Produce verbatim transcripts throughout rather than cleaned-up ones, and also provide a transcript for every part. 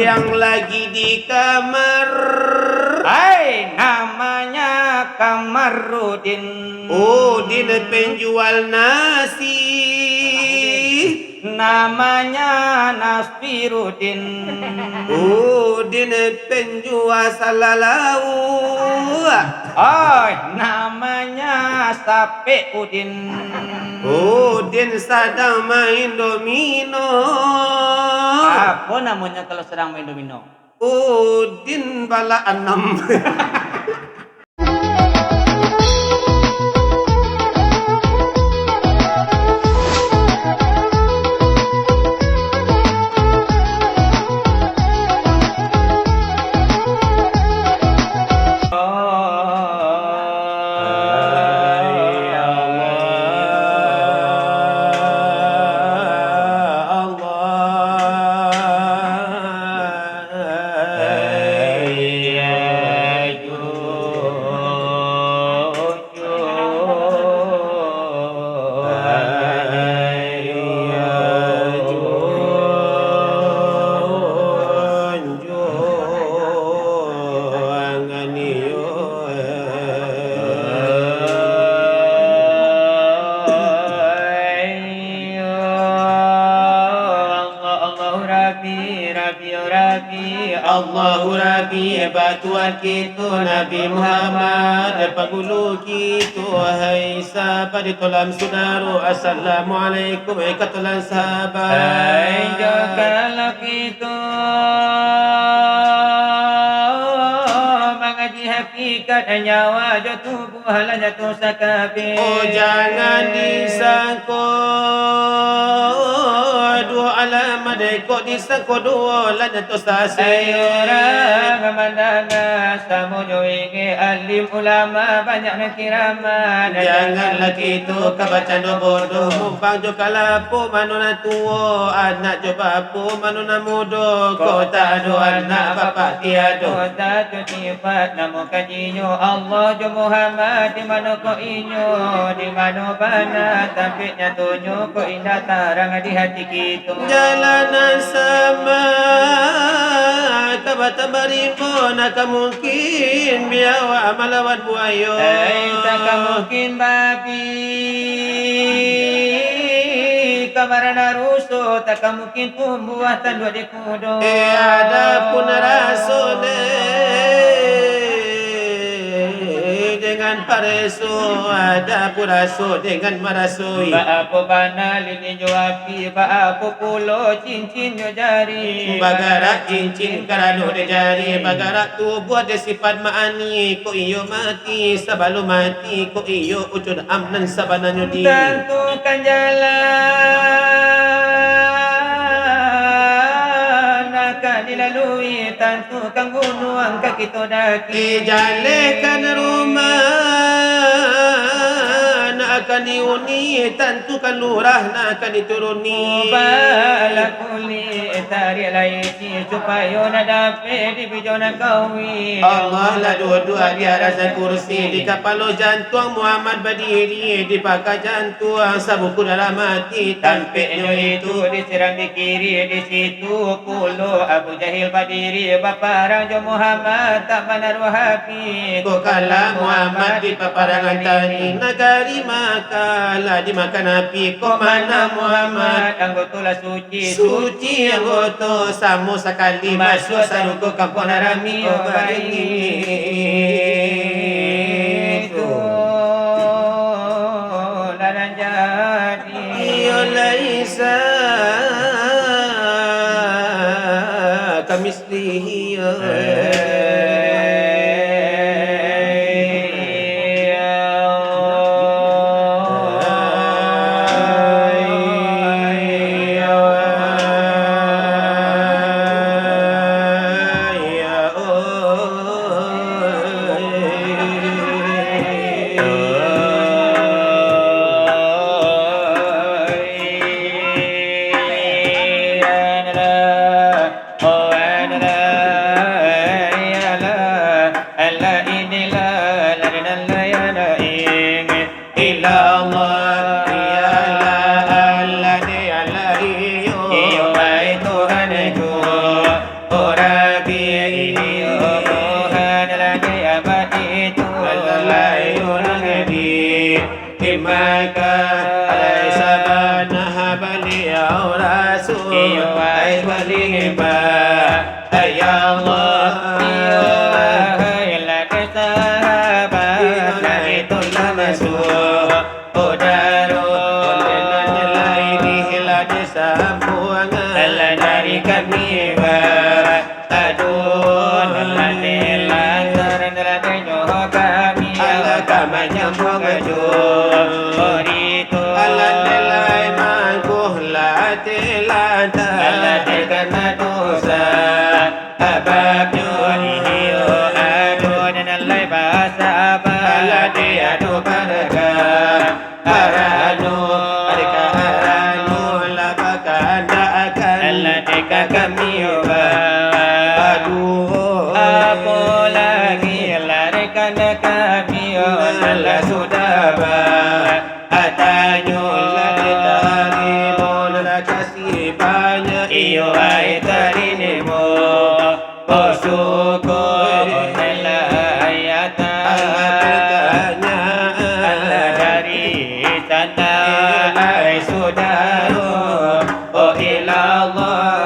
Yang lagi di kamar. Hai, namanya Kamarudin. Udin penjual nasi. Namanya Nasirudin. Udin penjual salalau. Oi, namanya Sapek Udin. Udin sadang main domino. Apo namonyo kalau sadang main domino? Udin balak anam. Allah, Allahu Rabbi, Rabbi, Rabbi, Allahu Rabbi, ba Tuhan kito Nabi Muhammad, pangulu kito, hai sahabat di tolam sudaro, assalamualaikum, eh, ka tolam sahabat. Hai, jo kalau kito mangaji hakikat nyawa jo tubuh, lah nyato sakabeh. Oh, jangan disangko duo alamat, kok disangko duo lah nyato sasek. Ayo urang mandanga, samo jo ingek alim ulama, banyak nan kiraman. Janganlah kito ka bacando bodoh, mumbang jo kalapo mano nan tuo, anak jo bapo mano nan mudo, kok tak ado anak bapak tiado. Satu sifat namo kajinyo, Allah jo Muhammad, di mano kok inyo, di mano bana tampek nyatonyo, kok indak tarang di hati kito. Jalan nan sama ka batambah rimbun, ka mungkin biawak malawan buayo. Hei, tak ka mungkin babi ka barana ruso, tak ka mungkin tumbuah tanduak di kudo. Eh, adapun raso ne dengan pareso, adapun raso dengan marasoi. Baapo bana lilin jo api, baapo pulo cincin jo jari. Bagarak cincin karano di jari, bagarak tubuah di sifat maani, kok iyo mati, sabalum mati, kok iyo wujud am nan sabananyo di. Tantukan jalan akan dilalui, tantukan gunuang ka kito daki. Eh, jalehkan rumah nan akan diuni, tantukan lurah nan akan dituruni. Ubahlah kulik tarik laisi, supayo nak dapek dibijo nan kawi. Allah lah duduak di atas kursi, di kapalo jantuang Muhammad badiri, di paka jantuang sabuku dalam ati, tampeknyo itu disiram di kiri, di situ pulo Abu Jahil badiri, baparang jo Muhammad tak manaruah api. Kok kalah Muhammad di paparangan tadi, nagari Makkah lah dimakan api. Kok mana Muhammad, anggoto lah suci, suci anggoto, samo sakali masuak sarugo kampuang nan rami. Oh, baitu lah nan jadi. Iyo, laisa kamitslihi. Ya Allah, iyo, hai lah dek sahabat, lah dek tulang masuak udaro. Lah dek sambuangan, lah dari kami ba Aduh, nan lah dek lantaran lah dek nyo kami, alah ka manyambuang jo urito. Alah dek lai mangko lah dek lantaran, alah dek kana dosa. Sababnyo iyo, aduh, nan lai basabab, alah dek ado barakat. Arano, ari ka arano lah bakandak akan, alah dek ka kami ba-, aduh. Apo lai lah dek ka kami, nan lah sudah ba-, atanyo lah ditarimo, lah kasih banyak, iyo ai tarimo. Basyukur, alah dari sana, ai sudaro, oh ilallah.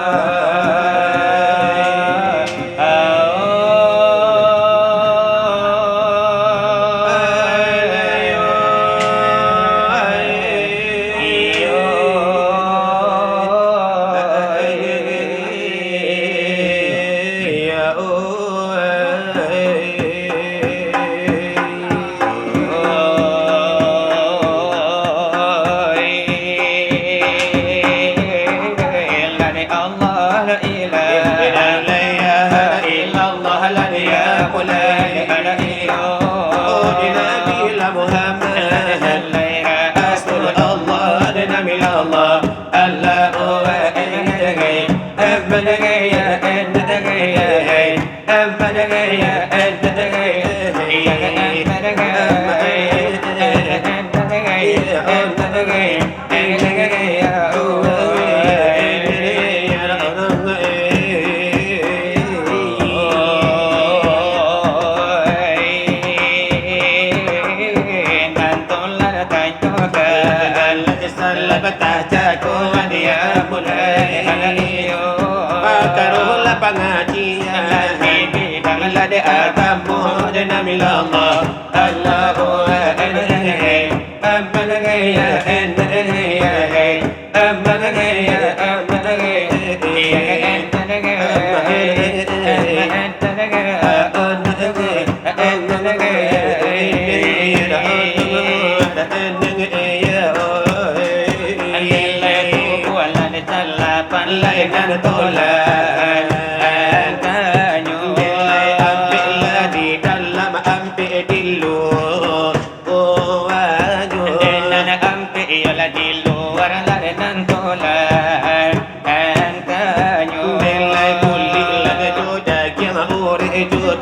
Salah patah jago dia mulai. Pakaro lah pangajian. Lah di agamo dan namilah Allah. Allahu Akbar. Ampek lah di dalam, ampek di luar. Nan ampek iyolah di luar lah nan tulang. Antanyo. Belai kulik lah jo dagiang urek jo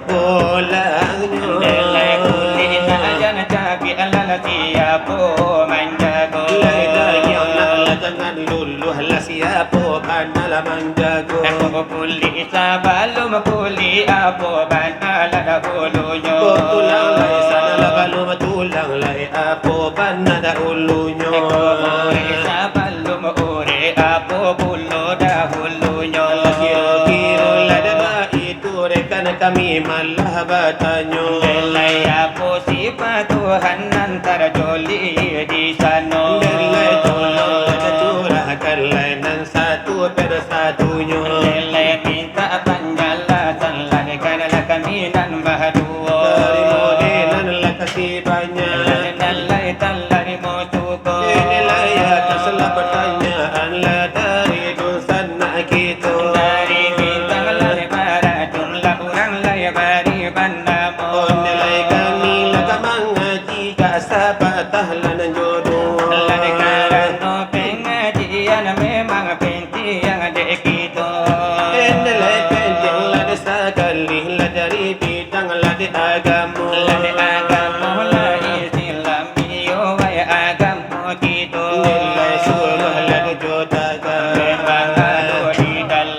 tulangnyo. Belai kulik nak jan cabiak lah siapo manjago. Lai dagiang nak lah jangan luluah lah siapo bana lah manjago. Kulik sabalum kulik apo bana lah dahulunyo. Tulang lai sabalum tulang lai apo bana dahulunyo. Urek sabalum urek apo pulo dahulunyo. Kiro-kiro lah dek baitu rekan kami malah batanyo. Belai apo sifat Tuhan nan tarjolih di sano. Belai tolong lah curahkan lai nan satu per satunyo. Belai mintak panjalasan lah dek kami nan baduo. Tarimo dek nan lah kasih banyak. Nan lai tarimo cukuik. Inilah atas lah pertanyaan lah dari dunsanak kito. Dari bintang lah baracun lah urang lai bari banamo. Onde lai kami lah ka mangaji ka sapatah lah nan jodoh. Lah dek karano pengajian memang penting dek kito. Ende lai penting lah dek sakali lah dari bidang lah dek agamo. Lah dek agamo lah Islam, iyo wai agamo kito. Ende lai suruah lah dek jo taga. Memang ado di dalam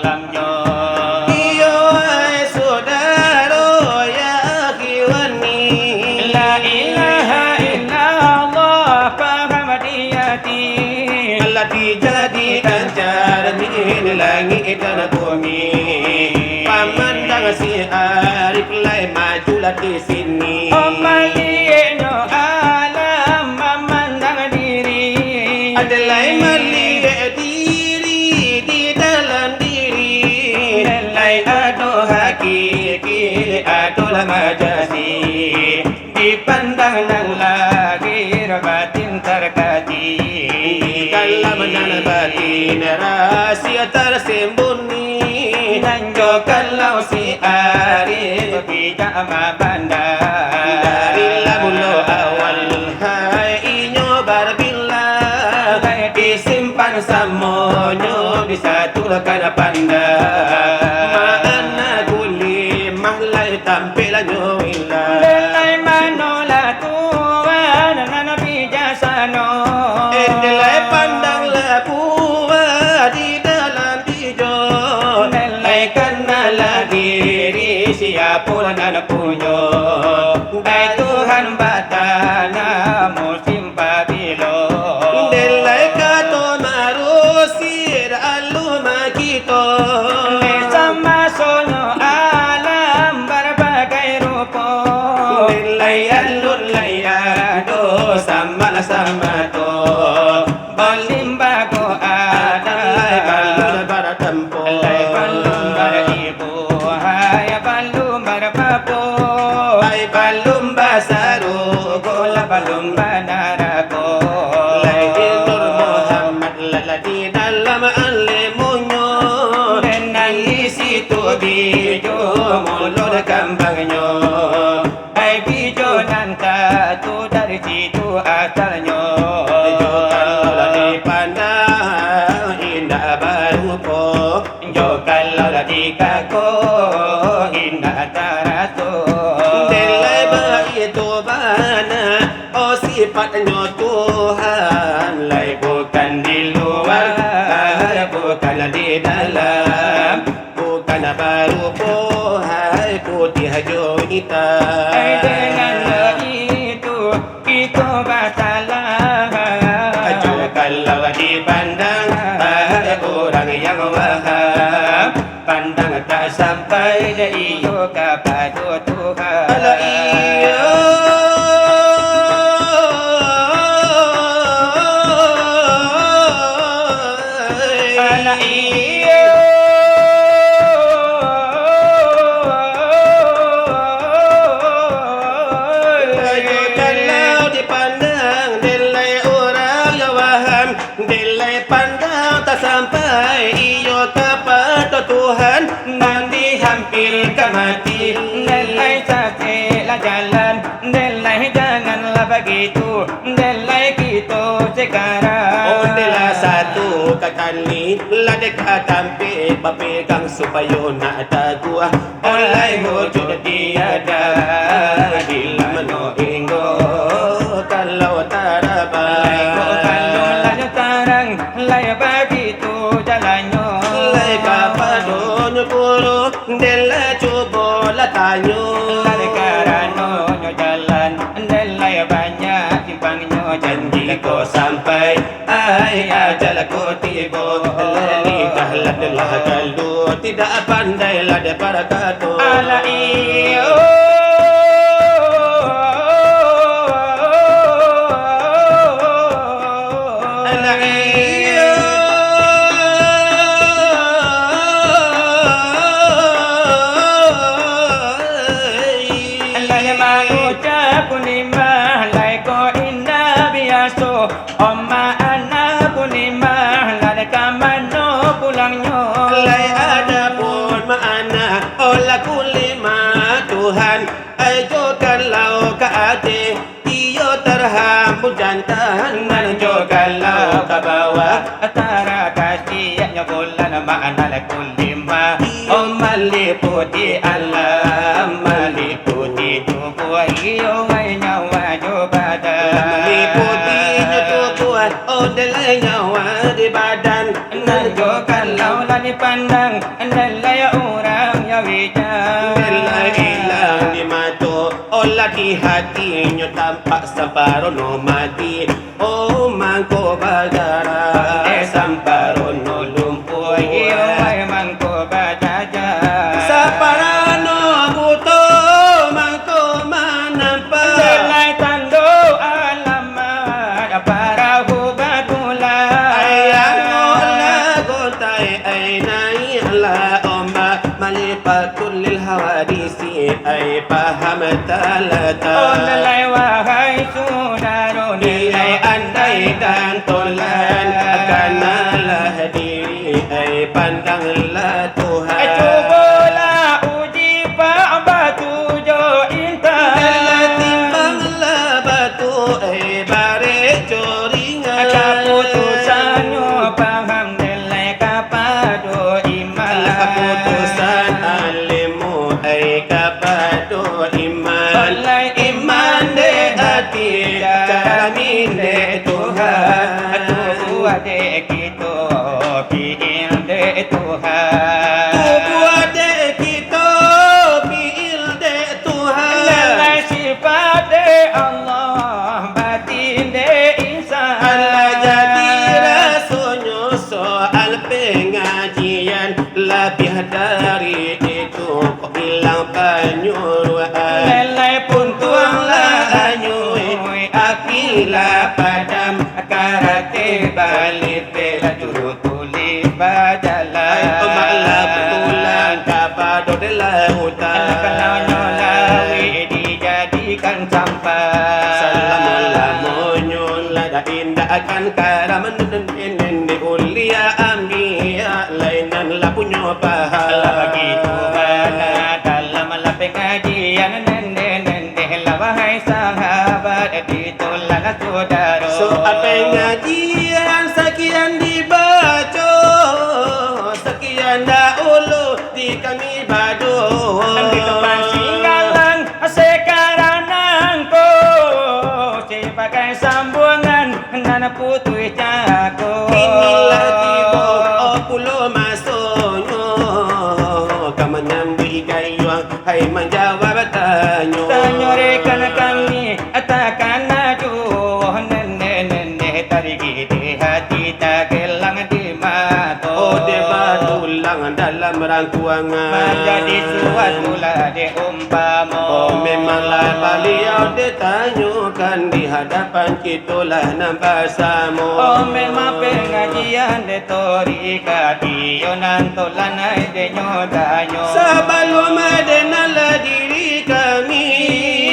Langik dan bumi, pamandang si Arif lai majulah di sini. Oh, malieknyo alam mamandang diri. Ado lai maliek diri di dalam diri. Lai ado hakiki, adolah majazi. Dipandang nan lahir batin tarkaji. Dalam nan batin rahasia tarsembunyi. Nan jo kalau si Arif bijak mamandang. Dari lah mulo awal hai inyo barbilang. Disimpan samonyo disatukan pandang. Makna kulimah lai tampek lah nyo ilang. Dek lai manolah Tuhan nan bijaksano. Eh, dek lai pandang lah buah di dalam bijo. Dek lai kanal lah diri siapo lah nan punyo. Ai Tuhan batana musim pabilo. Dek lai kato marusi alun makito. Dek samasonyo alam barbagai rupo. Dek lai alun lai ado samalah samato. Balimbago adat lai balun baratampo. Lai balun baibo, hai balun barbapo. Hai balun basarugo, lah balun banarako. Lai Nur Muhammad lah, lah di dalam alemunyo. Nan di situ bijo mulo kambangnyo. Ai bijo nan tatu dari situ asalnyo. Jo kalau lah dipandang indak barupo. Jo kalau lah dikako indak taraso. Dek lai baitu bana, oh, sifatnyo Tuhan. Lai bukan di luar, bukan di dalam. Bukan barupo hai putiah jo itam. Ai, dengan itu kito basalah. Jo kalau dipandang hai urang yang waham, pandang tak sampai iyo kapado Tuhan. Alah iyo. Alah iyo. Ayo kalau dipandang dek lai urang yang waham, dek lai pandang tak sampai iyo kapado Tuhan. Nan di hampir ka mati, dek lai sasek lah jalan, dek lai janganlah bagitu, dek lai kito sekarang. Oh, dek lah satu ka tali, lah dek ka tampek bapegang supayo nak taguah. Oh, lai wujud tiada, di mano inggo kalau tarabah. Lai kok kalau lah tarang, lai bagitu jalannyo. Lai kapadonyo guru, dek lah cubolah tanyo. Lai karanonyo jalan, dek lai banyak simpangnyo. Janji ko sampai, ai ajal ko tibo. Lai likah lah dek lah kalu, tidak pandai lah dek barakato. Alah iyo. Alah iyo. Lai mangucap kunimah, lai ko indak biaso. Om mak anak kunimah, lai ka mano pulangnyo? Lai adapun mak anak, olah kunimah Tuhan. Ai jo kalau ka ateh, iyo tarhambun jantan. Nan jo kalau ka bawah, tarakasiaknyo bulan. Mak anak kunimah, oh, maliputi alam, maliputi tubuah iyo, ai nyawa jo badan. Maliputinyo tubuah, oh, dek lai nyawa di badan. Nan jo kalau lah dipandang, dek lai urang yo bijak. Dek lai ilang di mato, olah di hatinyo tampak samparono mati. Oh, mangko bagarak. Pandai samparono lumpuah iyo, Lah ombak malipat kulil hawadisi, ai paham talata. Oh, nilai wahai sudaro, nilai andai dan tolan, kanalah diri, ai pandanglah Tuhan. Cubolah uji Pak Batu jo Intan. Timbanglah batu, ai barek jo ringan. Kaputusannyo paham, nilai kapado iman. Alah kaputusan alimmu, ai kapado iman. Iman dek ati, jamin dek Tuhan. Tubuah dek kito, piil dek Tuhan. Tubuah dek kito, piil dek Tuhan. Nilai sifat dek Allah, batin dek insan. Alah jadi rasonyo soal pangajian, labiah dari itu kok ilang panyuruan. Lalai puntuang lah anyuik, api lah padam, karate balipek, laju tuli bajalan. Ai, ombak lah pulang kapado di lautan. Alah kananyo lawik dijadikan sampan. Salamo-lamonyo lah dak indak akan karam, nenden di ulia ambiak, lainan lah punyo pahala. Alah bagitu bana dalam lah pangajian, nenden-nenden lah wahai sahabat, di tolan sudaro. Soal pangajian sakian dibaco, sakian dahulu di kami bado. Ambil tu pansinggalang, sekarang nangko, sebagai sambuangan nan putuih jago. Inilah tibo, oh, pulo masonyo, ka manyambuik gayuang, hai manjawab tanyo. Tanyo rekan kami, takana juo, nenden-nenden tarigih di hati, tagelang di mato. Oh, dek batulang dalam rangkuangan. Manjadi suatu lah dek umpamo. Oh, memanglah baliau ditanyokan di hadapan kitolah nan basamo. Oh, memang pangajian dek tarikat, iyo nan tolan ai dek nyo tanyo. Sabalum dek nan lah diri kami,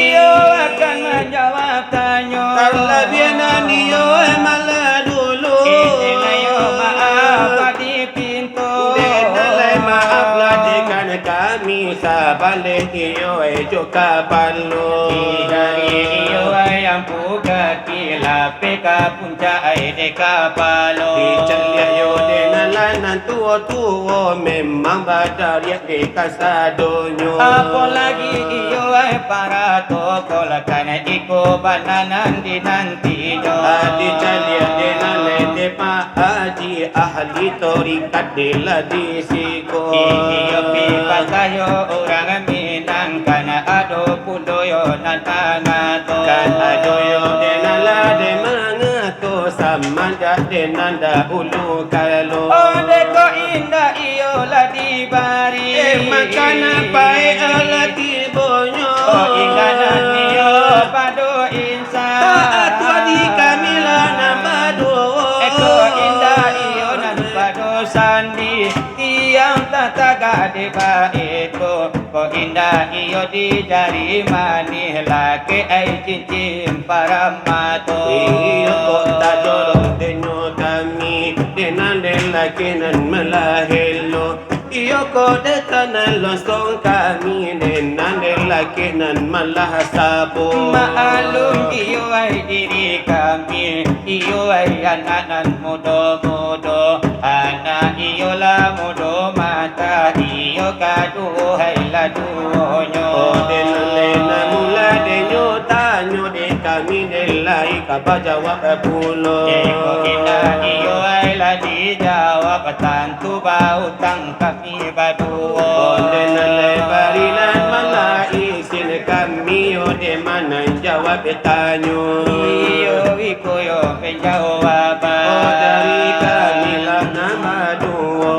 iyo akan manjawab tanyo. Talabiah nan iyo malah dulu. Izin ayo maaf di pintu. Dek nan lai maaf lah dek kami, sabaleh iyo jo kapalo. Di jari iyo ampu kaki, lapeh ka puncak ai dek kapalo. Dicaliak yo dek nan lai nan tuo-tuo, memang badariak dek kasadonyo. Apolagi iyo ai para tokoh, kan iko bana nan dinantinyo. Ah, dicaliak dek nan lai dek Pak Haji, ahli tarikat dek lah di siko. Iyo pi pasayo urang Minang, kan ado pulo yo nan mangato. Kan ado yo dek nan lah dek mangato, samanjak dek nan dahulu kalo. Oh, dek ko indak iyo lah dibari. Eh, makanan paek lah tibonyo. Oh, indak nan iyo pado insan. Taat di kami lah nan baduo. Eh, ko indak iyo nan pado sandi. Tiang tatagak dek baiko, ko indak iyo di jari manih, lakek ai cincin paramato. Iyo kok tadorong dek nyo kami, dek nan dek lakek nan malah elo. Iyo kok dek tanah losong kami, dek nan dek lakek nan malah sabo. Maklum iyo ai diri kami, iyo ai anak nan mudo-mudo. Anak iyo lah mudo mata, iyo kaduo hai lah duonyo. Oh, dek nan lai nan mula dek nyo tanyo, dek kami dek lai ka bajawab pulo. Iko indak iyo ai lah dijawab, tantu bautang kami baduo. Oh, dek nan lai bari nan malah isin kami yo, dek ma nan jawab tanyo. Iyo, iko yo penjawaban. Oh, dari kami lah nan baduo.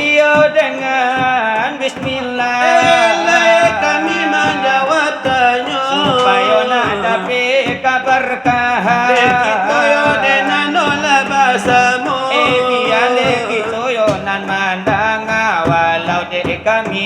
Iyo, dengan bismillah. Eh, lai kami manjawab tanyo. Supayo nak dapek kabarkahan. Dek kito yo dek nan lah basamo. Eh, bia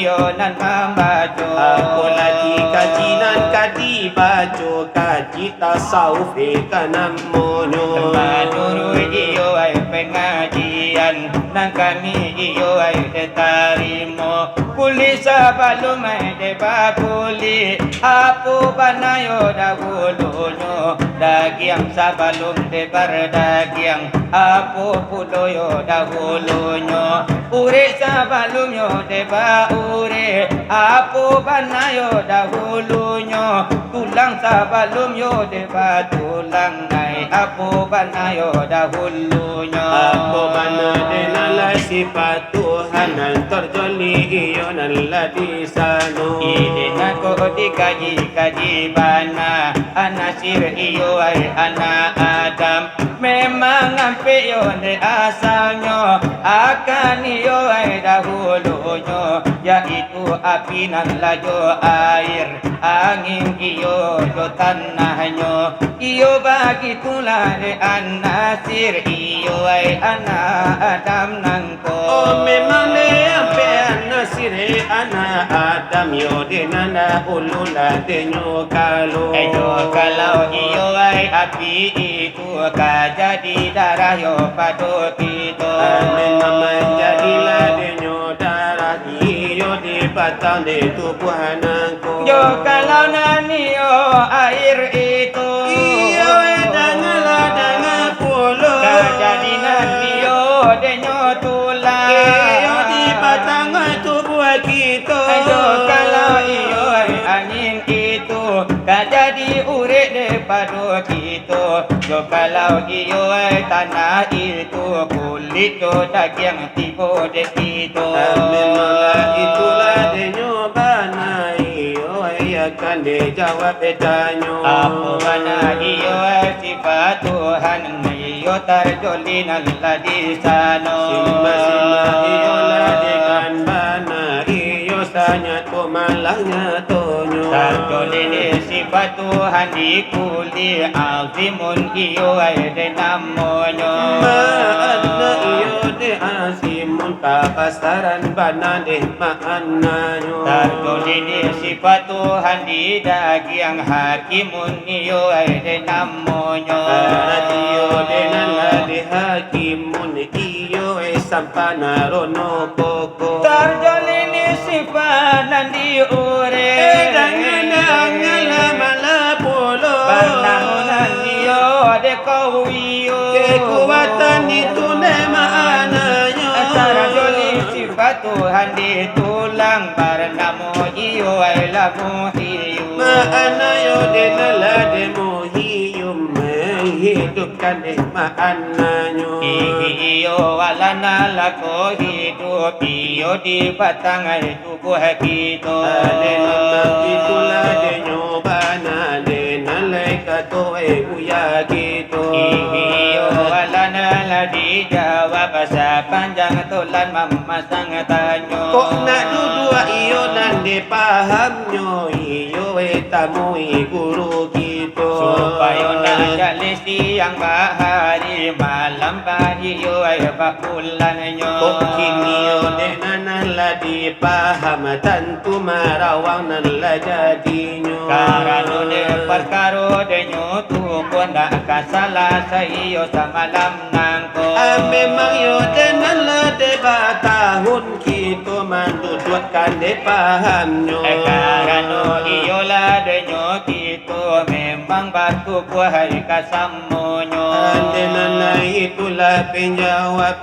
Iyo nan mambaco. Apo lai kaji nan ka dibaco, kaji tasawuf ka namonyo. Manuruik iyo ai pangajian, nan kami iyo ai dek tarimo. Kulik sabalum ai dek bakulik, apo bana yo dahulunyo. Dagiang sabalum dek bardagiang, apo pulo yo dahulunyo. Urek sabalum yo dek baurek, apo bana yo dahulunyo. Tulang sabalum yo dek batulang, ai apo bana yo dahulunyo. Apo bana dek nan lai sifat Tuhan, nan tarjoli iyo nan lah di sano. Ide nako dikaji-kaji bana, Anasir iyo ai anak Adam. Memang ampek yo dek asalnyo, akan iyo ai dahulunyo, yaitu api nan lah jo air, angin iyo jo tanahnyo. Iyo bagitulah dek Anasir, iyo ai anak Adam nangko. Oh, memang dek ampek Anasir, anak Adam yo dek nan dahulu lah dek nyo kalo. Eh, jo kalau iyo ai api itu ka jadi darah yo pado kito. Amin, amin, jadilah dek nyo darah iyo di batang dek tubuah nangko. Jo kalau nan iyo air itu. Iyo, eh, dangalah, danga pulo. Ka jadi nan iyo dek nyo tulang. Iyo di batang tubuah kito. Jo kalau iyo ai angin itu, ka jadi urek dek pado kito. Jo kalau iyo ai tanah itu, kulik jo dagiang tibo dek kito. Amin, malah itulah dek nyo bana, iyo ai akan dijawab tanyo. Apo bana iyo ai sifat Tuhan, iyo tarjoli nan lah di sano. Simbah-simbah iyolah dek nan bana, iyo sanyato malah nyatonyo. Tarjoli dek sifat Tuhan di kulik, azimun iyo ai dek namonyo. Makna iyo dek azimun, kabasaran bana dek maknanyo. Tarjoli dek sifat Tuhan di dagiang, hakimun iyo ai dek namonyo. Arati iyo dek nan lah dek hakimun, iyo ai sampana rono kokoh. Tarjoli dek sifat nan di urek. Eh, dangan-danganlah malah pulo. Banamunan iyo dek kawiyo. Kekuatan itu dek maknanyo. Tarjoli sifat Tuhan di tulang, banamo iyo ai lah Muhyi. Maknanyo dek nan lah dek Muhyi, manghidupkan dek maknanyo. Iyo, alah nan lah ko hidup, iyo di batang ai tubuah kito. Dek nan lah itulah dek nyo bana, dek nan lai kato ai buya kito. Iyo, alah nan lah dijawab, sapanjang tulan mamasang tanyo. Kok nak duduak iyo nan dipahamnyo, iyo eh tamui guru kito. Supayo nak jaleh siang bahari, malam bah iyo eh babulannyo. Kok kini yo dek nan lah dipaham, tantu marawang nan lah jadinyo. Karano dek parkaro dek nyo tu pun dak ka salasai iyo samalam nangko. Ah, memang yo dek nan lah dek batahun kito manduduakkan dek pahamnyo. Eh, karano iyolah dek nyo kito memang batubuah ai ka samonyo. Ah, dek nan lah itulah penjawab.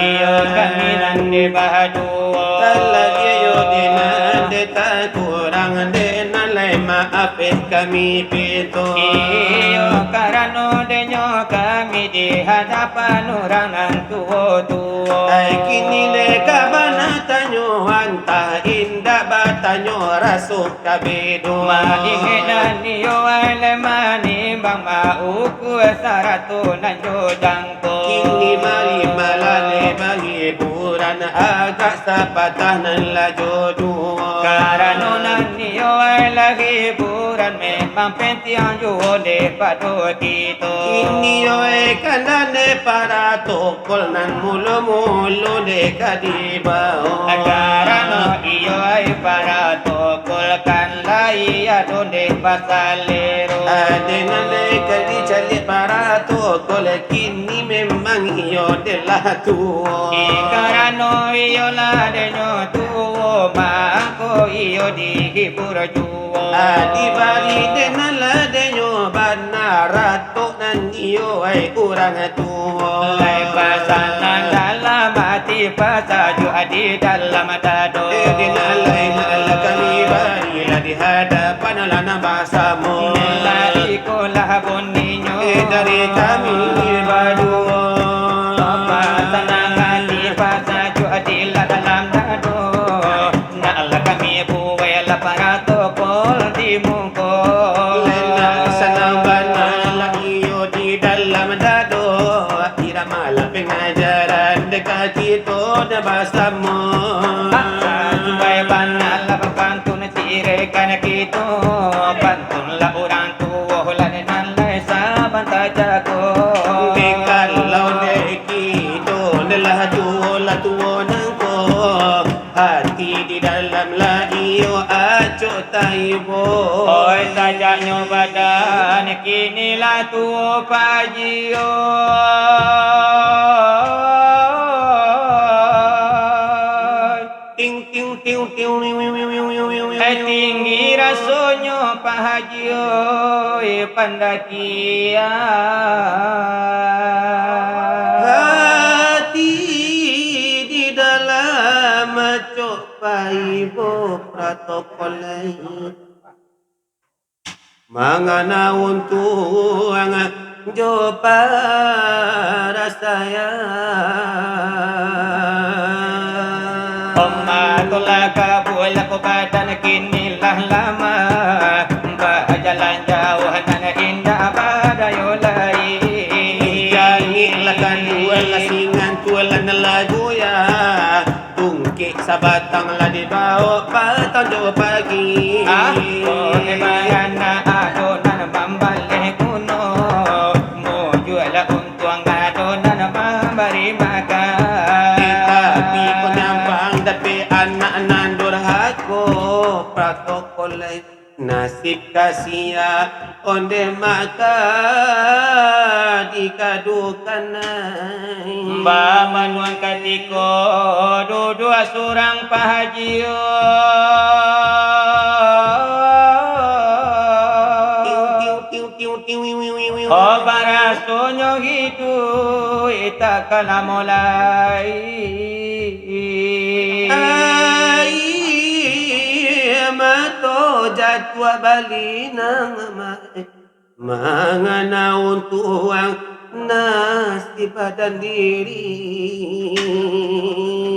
Iyo kami nan dek baduo. Talabiah yo dek nan dek takurang, dek nan lai maaf eh kami pinto. Iyo karano dek nyo kami di hadapan urang nan tuo-tuo. Ai kini dek ka bana tanyo, antah indak batanyo raso ka bedo. Maingek nan iyo ai lai manimbang, maukua sarato nan jo jangko. Kini mari malah lai bahiburan, agak sapatah nan lah jo duo. Karano nan iyo ai lah hiburan, memang pentiang juo dek pado kito. Kini yo ai kandan dek paratokol nan mulo-mulo dek ka dibao. Karano iyo ai paratokol kan lai ado dek basalero. Ade nan dek ka dicaliak paratokol kini memang iyo dek lah tuo. Karano iyo lah dek nyo tuo, mangko iyo dihibur juo. Adi bari dek nan lah dek nyo bana, ratok nan iyo ai urang tuo. Lai pasan nan dalam ati, pasajuak di dalam dado. Eh, dek nan lai nan lah kami bari, lah di hadapan lah nan basamo. Lah iko lah buninyo. Eh, dari kami baduo. Pasan nan ati, pasajuak di dalam dado. Nak lah kami buek lah paratokol di muko. Lenak sanang bana lah iyo di dalam dado. Irama lah pangajaran dek ka kito nan basamo. Subai bana lah bapantun sirekan kito. Pantun lah urang tuo lah nan lai sabanta jago. Dek kalau dek kito nan lah tuo, lah tuo nangko. Ati di dalam lah iyo acok taibo. Oi, sajaknyo badan kini lah tuo, Pak Haji, oi. Ting, ting, ting, ting, wiu, wiu. Eh, tinggi rasonyo, Pak Haji, oi, pandakian. Ati di dalam acok paibo protokol lai. Mangana untuang jo parasaian. Omak tu lah kabuak lah ko badan kini lah lamah. Bajalan jauah nan indak badayo lai. Jangik lah kanduang lah singan tuan lah nan lah goyah. Tungkek sabatang lah dibao patang jo pagi. Ah, oh, di baranak adonan mambaleh kuno. Mujuaklah untuang adonan mambari makan. Tapi ko nyampang dapek anak nan durhako, protokol lai. Nasib kasiak, onde maka dikadukan ai. Bamanuang katiko duduak surang Pak Haji, oi. Tiu, tiu, tiu, tiu, tiu, wiu, wiu, wiu, wiu. Oh, barasonyo hiduik tak ka lamo lai. Aia mato jatuah balinang, ma-, mangana untuang nasib badan diri.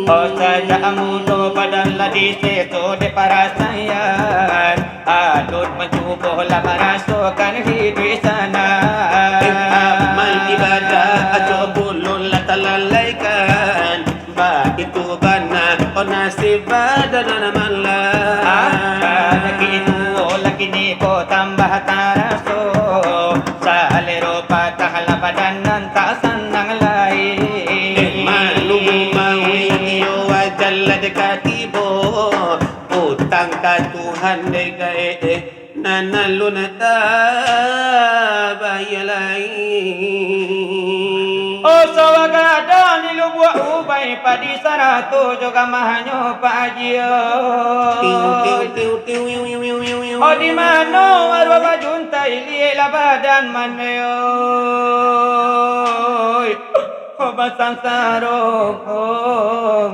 Oh, sajak mudo badan lah diseso dek parasaian. Alun mancubo lah marasokan hiduik sanang. Eh, amal ibadah acok pulo lah talalaikan. Baitu bana, oh, nasib badan nan malang. Ah, baitu, oh, lah kini ko tambah taraso. Salero patah lah badan nan tak sanang lai. Eh, maklum mawi iyo ajal lah deka tibo. Utang ka Tuhan dek gaek, eh, nan alun tabayia lai. Oh, sawagadang di Lubuak Ubai, padi sarato jo gamahnyo, Pak Haji, oi. Tiu, tiu, tiu, tiu, wiu, wiu, wiu, wiu, wiu. Oh, di mano arwah bajuntai, lieklah badan mano, oi. Ko basansaro, oi.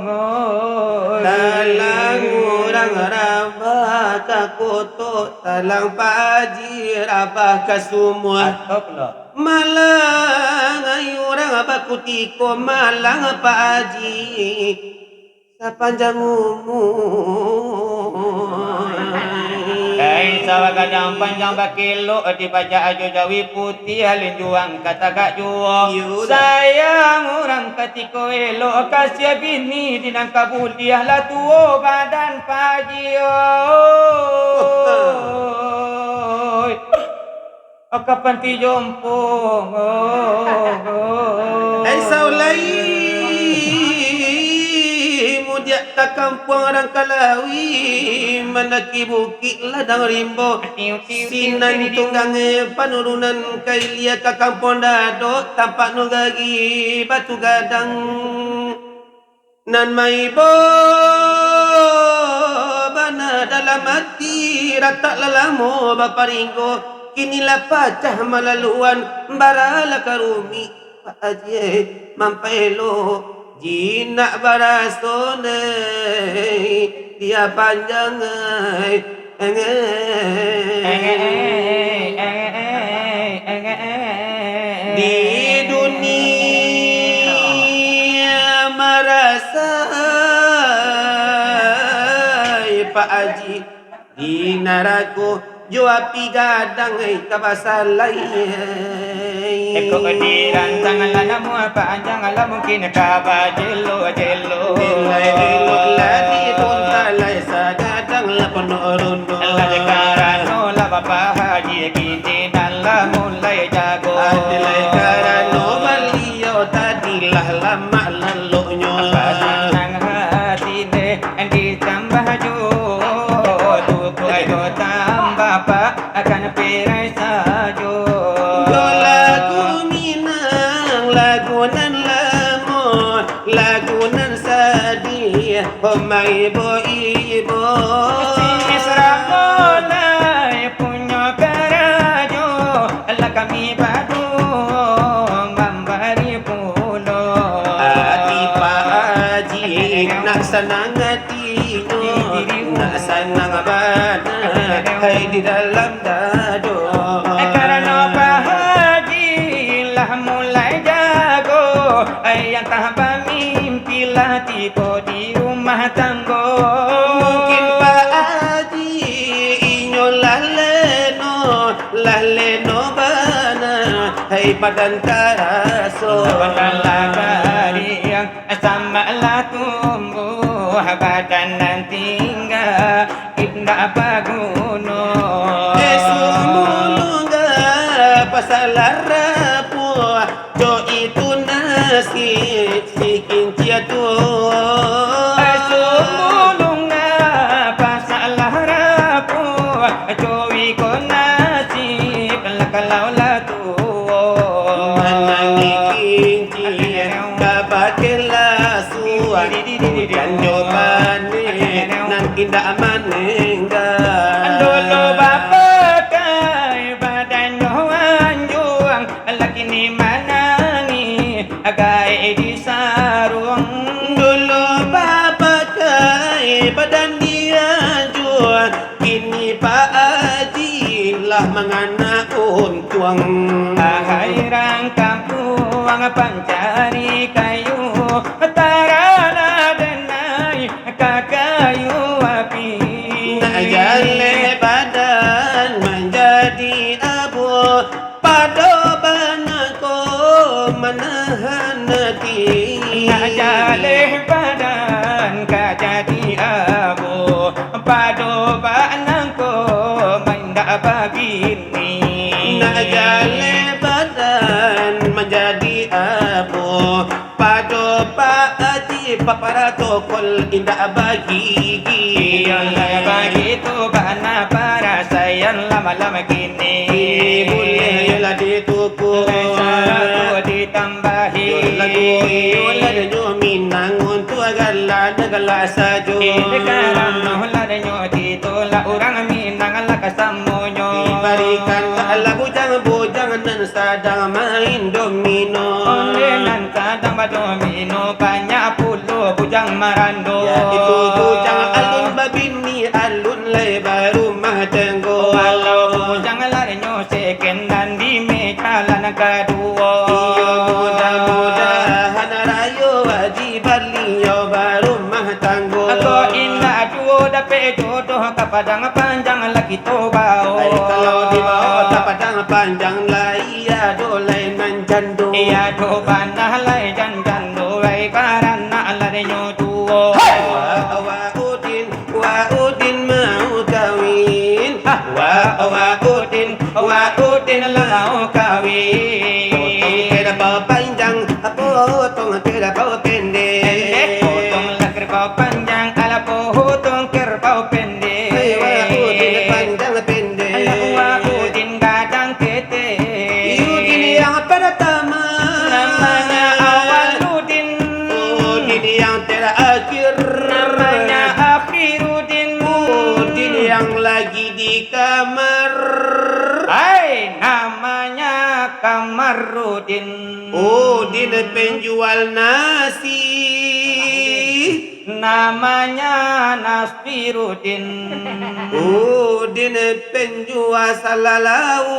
Talang urang rabah ka koto, talang Pak Haji rabah ka sumua. Atop lo. Malang ai urang bakutiko, malang Pak Haji. Sapanjang umua. Ai, sawah gadang panjang bakelok, dibajak jo jawi putiah, linjuang ka tagak juo. Iyo, dah. Sayang urang katiko elok, kasiah bini di nan ka buliah, lah tuo badan Pak Haji, oi. Ka panti jompong. Ai, saulai mudiak ka kampuang Rangkalawi, mandaki bukik ladang rimbo. Sinan tunggang panurunan ka ilia ka kampuang Dadok, tampak nagari Batu Gadang. Nan maibo bana dalam ati, ratak lah lamo baparinggo, kini lah pacah malaluan, bara lah ka rumik. Pak Haji, mampaelok jinak baraso nai, dia panjang ai. Di dunia marasai Pak Haji, di narako jo api gadang ai ka basalai. Iko dirantang lah namuah panjang lah mungkin ka bajelo-jelo. Nilai elok lah dipuntalai sagadang lah pono rono. Lah karano lah Bapak Haji kini nan lah mulai jago. Adilai karano baliau tadi lah lamak laloknyo. Basanang hati deh ditambah jo tukuak jo tambah pak akan perai sajo. Jo lagu Minang, lagu nan lamo, lagu nan sadiah, oh maibo-ibo. Sinis Ramonai punyo karajo, lah kami baduo mambari pulo. Ati Pak Haji nak sanang ati. Nak sanang bana, hai di dalam dado. Karano Pak Haji lah mulai jago, yang tah bamimpi lah tibo di rumah tanggo. Mungkin Pak Haji inyo lah leno, lah leno bana, hai badan taraso. Badan lah kariang, samak lah tumbuah, badan nan tingga indak baguno. Eh, sumulungga pasalah rapuah, jo itu nasib si kincia tu. Eh, sumulungga pasalah rapuah, jo iko nasib lah kalau lah tuo. Manangih kincia ka bakeh lasuah, bukan jo paneh nan indak manengga. Dulu bapakai badannyo anjuang, lah kini manangih gaek di saruang. Dulu bapakai badan di anjuang, kini Pak Haji lah mangana untuang. Ahai rang kampuang pancari kayu, tarana denai ka kayu api. Nak jaleh badan manjadi abu, pado bana ko manahan ati. Nak jaleh badan ka jadi abu, pado bana ko mandak babini. Nak jaleh badan manjadi abu, pado Pak Haji paparotokol indak bagigi. Iyolah bagitu bana parasaian lah malam kini. Kini buliah iyolah dituku. Sarato ditambahi. Iyolah duo, iyolah nyo Minang untuak galak nan galak sajo. Dek karano lah nyo ditolak urang Minang lah kasamonyo. Dibarikan lah bujang-bujang nan sadang main domino. Ondeh nan sadang badomino, banyak pulo bujang marando. Yaitu bujang alun babini, alun lai barumah tanggo. Walau bujang larinyo second dan di meja lah nan kaduo. Iyo, mudah-mudahan rayo Haji baliau barumah tanggo. Kok indak juo dapek jodoh ka Padang Panjang, laki Itu bao. Ai, kalau di bao tapadang panjang lai, ado lai nan jando. Iyo, ado bana lai jan jando, ai, baranak larinyo tuo. Hai! Wa, wa Udin, wa Udin mau kawin. Ha! Wa, wa Udin, wa Udin lah mau kawin. Potong kerbau panjang, potong kerbau pendek. Pendek, potong lah kerbau panjang, alah potong kerbau pendek. Hei, wa Udin panjang pendek. Alah, wa Udin gadang ketek. Udin yang pertama. Namanya Awaludin. Udin yang terakhir. Namanya Akhirudin. Udin yang lagi di kamar. Hai, namanya Kamarudin. Udin penjual nasi. Namanya Nasirudin. Udin penjual salalau.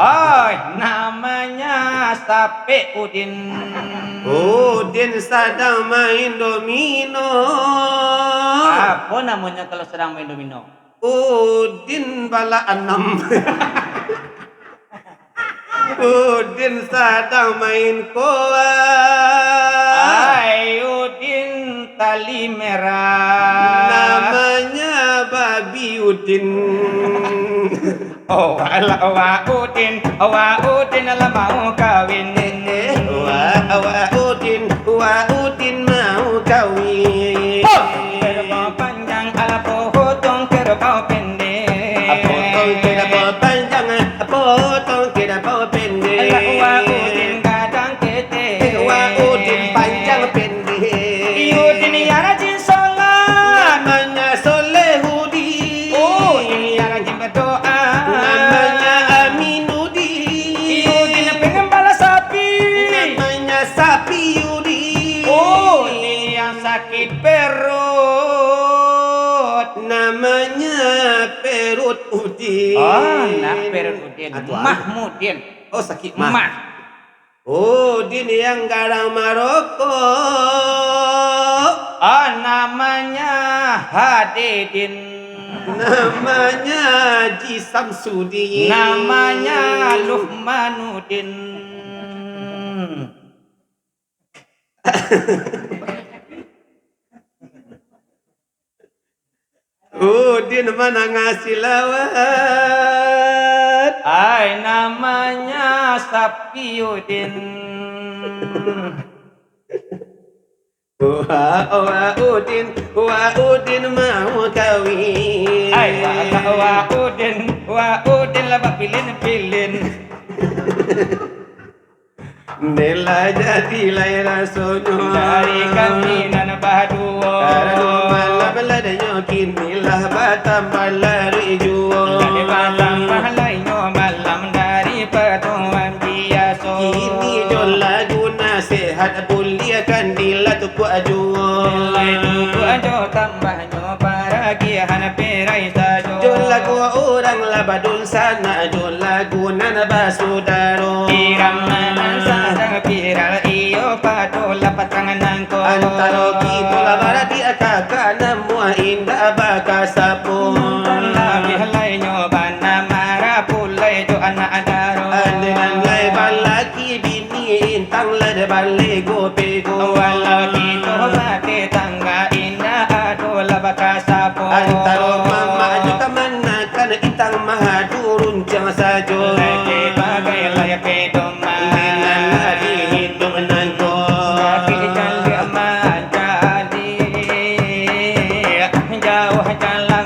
Oi, namanya Sapek Udin. Udin sadang main domino. Apo namonyo kalau sadang main domino? Udin bala anam. Udin sadang main koa. Ai, Udin tali merah. Namanya babi Udin. Oh, alah, wa Udin, wa Udin lah mau kawin. Eh, eh, wa, wa Udin, wa Udin mau kawin. Oh! Kerbau panjang alah potong kerbau pendek. Potong kerbau panjang, potong kerbau pendek. Alah, wa Udin gadang ketek. Eh, wa Udin panjang pendek. Udin yang rajin sholat. Namanya Solehudin. Udin yang rajin berdoa. Namanya Aminudin. Udin yang pengen balas sapi. Namanya Sapiudin. Udin yang sakit perut. Namanya Perut Udin. Oh, nak Perut Udin. Atuan. Mahmudin. Oh, sakit mah. Mah. Udin yang gadang marokok. Ah, namanya Hadidin. Namanya Haji Samsudin. Namanya Luhmanudin. Udin manangah silawat. Ai, namanya Sapiudin. Wa, wa Udin, wa Udin mau kawin. Ai, wa, wa Udin, wa Udin lah bapilin-pilin. Nila jadi lai rasonyo. Dari kami nan baduo. Karano malam ladanyo kini lah batambah laruik juo. Lah batambah lainyo malam dari patuan biaso. Kini jo lagu nasihat buliah kan dilah tukuak juo. Dilah tukuak juo tambah nyo paragiahan perai sajo. Jo lagu urang lah badunsanak, jo lagu nan basudaro. Irama nan sadang viral, iyo pado lah patang nangko. Antaro kito lah baradiak kakak, namuah indak bakasapo. Nan labiah lainyo bana marapulai jo anak daro. Ado nan lai balaki bini, intang lah balego-bego. Walau kito batetangga, indak ado lah bakasapo. Antaro mamak jo kamanakan, intang mah ado runcang sajo. Lai bagai lai pedoman. Nan lah dihitung nangko. Tapi jan manjadi. Jauah jalan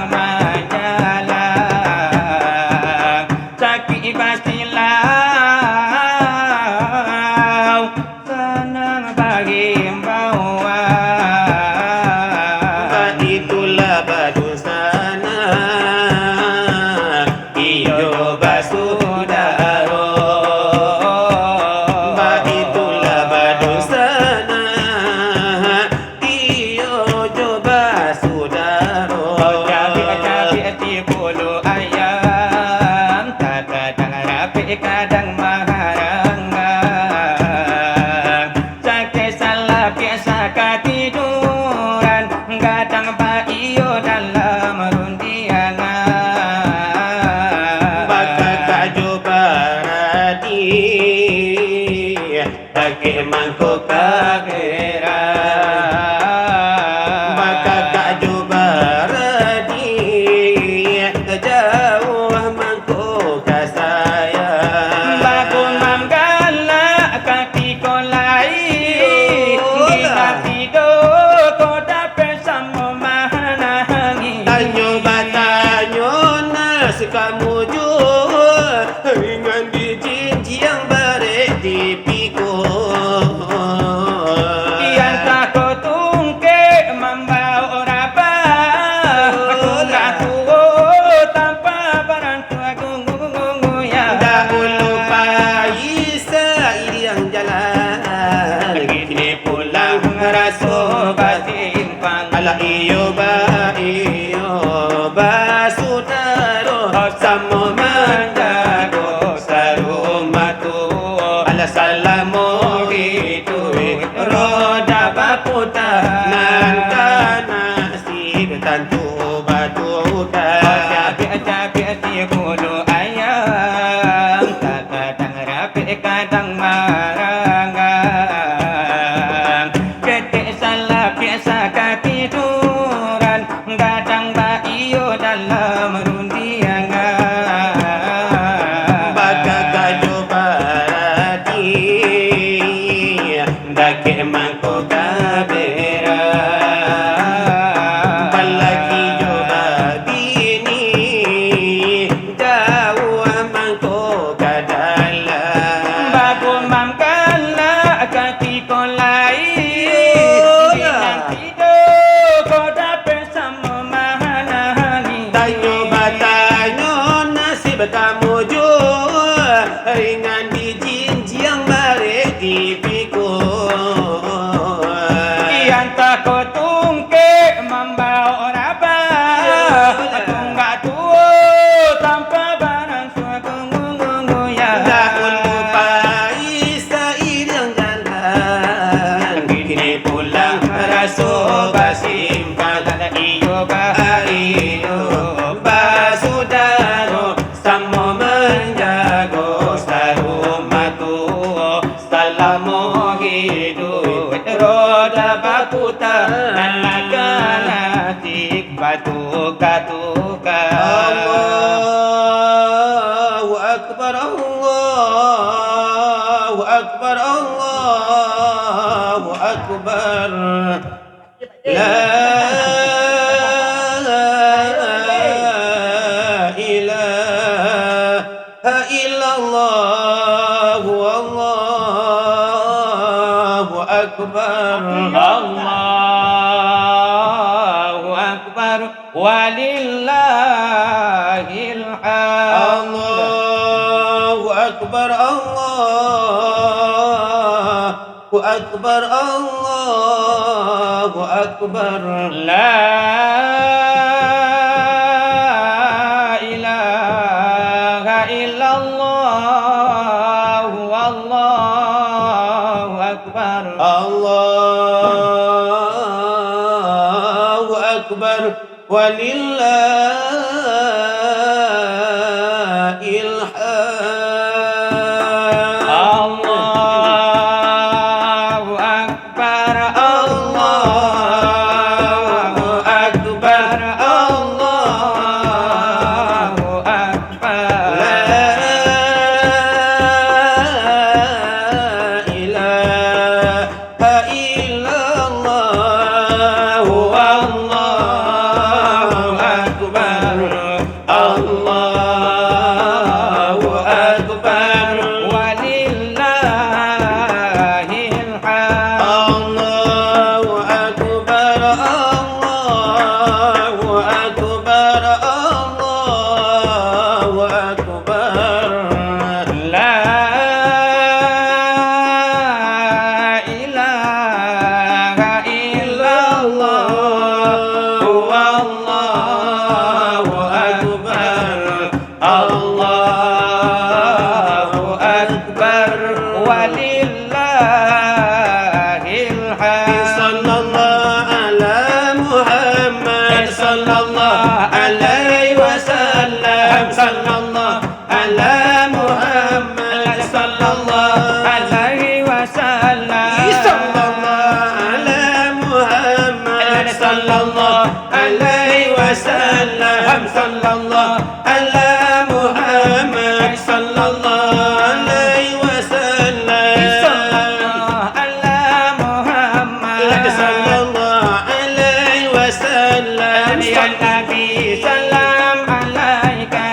Kamu juo ringan dijinjiang, barek dipikul. Antah ko tungkek mambaok rabah, tunggak tuo tanpa barantu agung, ya. Dahulu pai sairiang jalan, kini pulang raso basimpang. Alah iyo ba, iyo basudaro, samo manjago sarumah tuo. Alah salamo iduik roda baputa, nan ka nasib tantu batuta. Tapiak-tapiak si bulu ayam, takadang rapek kadang maranggang. Ketek salapiak sakatiduran, gadang baiyo dalam rundiangan. Bakakajo barati, dakek mangko ka berang. Balaki jo babini, jauah mangko ka dalam. Bagumam galak katiko lai, iyolah, bilang tido ko dapek samo mahanani. Tanyo batanyo nasib kamu juo, ringan dijinjiang, barek dipikul. Antah ko tungkek mambaok rabah, iyolah, tunggak tuo tanpa barantu agung, ya. Dahulu pai sairiang jalan, kini pulang raso basimpang. Iyo ba, iyo basudaro, samo manjago sarumah tuo. Salamo iduik roda baputa, nan ka nasib batuka-tuka. Allahu Akbar, Allahu Akbar, Allahu Akbar. La ilaha illallah, Allahu Akbar. Allahu Akbar, walillahil hamd. Allahu Akbar, Allah Allahu Akbar, Allahu Akbar. La ilaha illallah, Allahu Akbar. Allahu Akbar. Walillahil hamd. Allahu Akbar, Allahu Akbar, Allahu Akbar. La ilaha illallah, Allahu Akbar, Allahu Akbar, walillahil hamd. Allahu Akbar, Allahu Akbar, Allahu Akbar. La ilaha illallah, Allahu Akbar, Allahu Akbar, walillahil hamd. Sallallahu ala Muhammad, sallallahu alaihi wasallam, sallallahu ala Muhammad sallallahu alaihi wasallam. Sallallahu ala Muhammad sallallahu alaihi wasallam. Sallallahu ala Muhammad sallallahu alaihi wasallam. Sallallahu ala Muhammad sallallahu alaihi wasallam. Ya Nabi, salam alaika.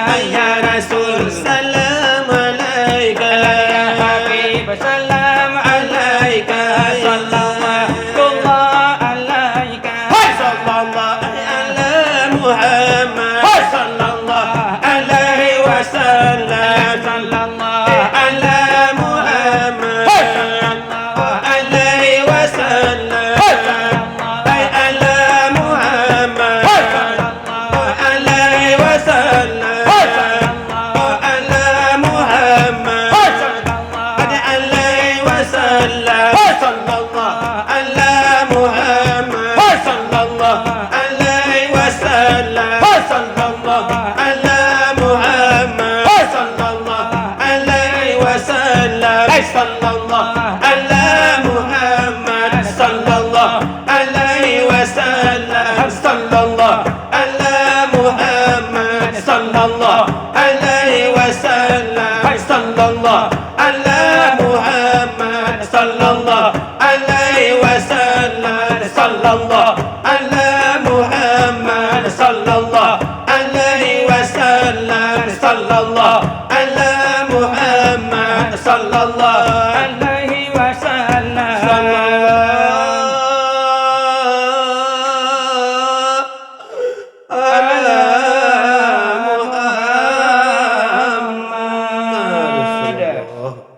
alaihi wasallam, sallallahu ala Muhammad, sallallahu alaihi wasallam, sallallahu ala Muhammad, sallallahu alaihi wasallam, sallallahu ala Muhammad, sallallahu alaihi wasallam, sallallahu ala Muhammad, sallallahu alaihi wasallam. Ala Muhammad.